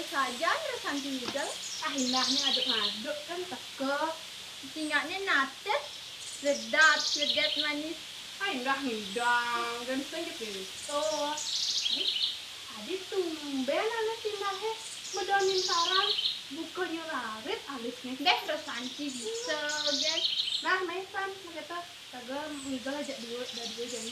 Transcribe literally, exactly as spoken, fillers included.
Sajan Resanti ngigel. Ah, indah nih aduk-aduk kan teka. Tingaknya natet, sedap, seget, manis. Ah, indah ngidang, ganteng gitu. Oh, adi tumben alis indahnya medonin sarang. Bukanya larit alisnya. Deh, Resanti bisa, gen. Nah, maisan, begitu. Taga ngigel aja dua, ada dua jam.